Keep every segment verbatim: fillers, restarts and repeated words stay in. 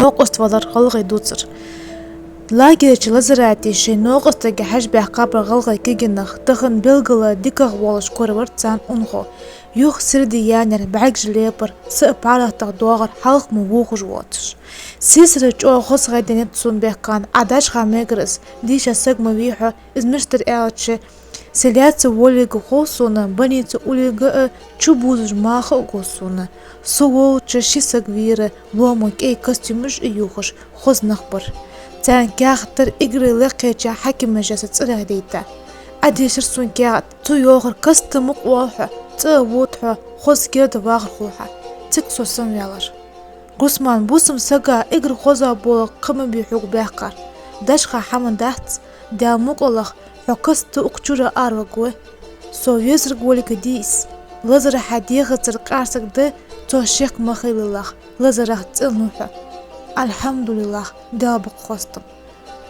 Новкъост валар гӀалгӀай дувцар. Лагерча лазарете шоай новкъостага хьажа баьхкабар гӀалгӀай кагий нах, тахан белгала дикагӀа волаш коравир царна унахо. Юха сийрда янер бӀаргаш лепар, са а паргӀатагӀа доагӀар хьалха ма вувхаш воацаш. Сийсара чӀоагӀа хоза гӀа деннад сона, баьхкан, Ӏа дашха мегар из, дийша саг ма вий хьо, из мишта дар аьлча, се лаьца волга хов сона, больнице уллга а, чубузаш маха а гу сона. Со волча ши саг вийра, лома кӀай костюмаш а ювхаш, хоза нах бар. Царна каьхат дар эггара лакхача хьакимаша са цӀерагӀа дайта. Ӏодийшар сона каьхат, цо йоахар: каста мукъа воал хьо, цӀа а вода хьо, хоза керда вахар хул хьа. Цига со сомаваьлар. Гусман, бусалба сага эггара хоза бола кхы ма бий хьога баьхкар. Дашха хӀама дац, Даьла мукъалах, хьо каста укх чура араваргва. Со везаргволга дий из. Лазар хьа дегӀацара къаьстта да, цох шек ма хилалахь, лазарах цӀенлу хьо. Альхьамдулиллахь, Даьла букъ хоастам.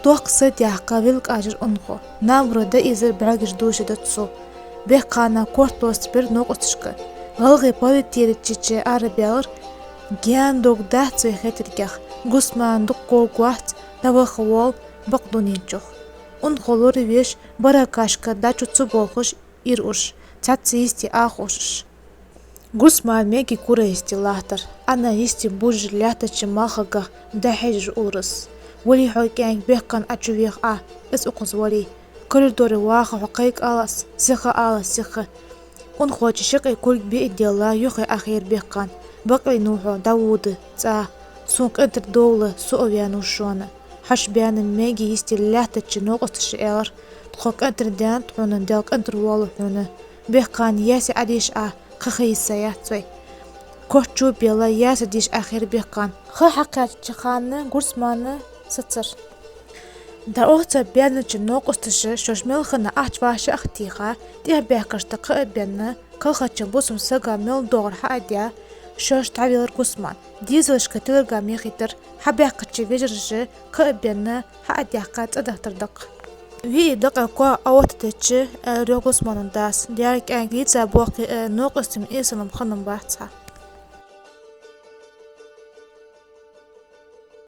Доккха са даьккха велкъажар унахо. Набара дӀаэзар бӀаргаш дувшадацу. Баьхкана корта лостабир новкъосташка. ГӀалгӀай палатера чу арабаьлар. Гаьна дог дац вай хетаргахь, Гусман дукха говргвац, дӀаваха воал бакъ дунен чу. Унахо лоравеш, баракашка дӀачу ца болхаш, ир уж, цхьацца йисте Ӏохувшаш. Гусман Меги кура йисте латтар, Ӏана йисте бужаш лаьттача малхагахь дӀахьежаш улар из. Валий хьо, кӀаьнк, баьхкан Ӏочувеха Ӏа, из укхаза валий. Коридоре ваха хьо кхайка алас, сиха алас, сиха. Унахочо шаккхе кулг биъ делла, юххе Ӏохайра баьхкан. Бакъвеннав хьо, дӀавода цӀа. Сона къинтӀера довла, со а ваьннав шоана. Хьаьша баьнна Меги йисте лаьттача новкъосташа аьлар: тхо къинтӀера даьннад хьона, Даьла къинтӀера воалл хьона. Баьхкан, Ясе Ӏодийша Ӏа, кхы ха йисаяц вай. Корта чу а баьлла, Ясе дийша Ӏохайра баьхкан. Ха хьакхаьчача хана Гусмана сацар. ДӀаоха ца баьннача новкъосташа шоаш мел хинна ахча вӀашагӀтеха, тӀехбаьхкача тӀа кхаъ а баьнна, кхалхача бусалба сага мел доагӀар хьа а даь, шоашта хьавелар Гусман. Дезалашка телеграмма яхийтар, хьабаьхкача вежараша кхаъ а баьнна, хьа а даьккха цӀадаьхар дакъа. Виъ дакъа коа Ӏооттадича, аьлар йоах Гусмана дас: «Даьра, кӀаьнк, дийца боаккхе а, новкъостий эсала хинна бац хьа».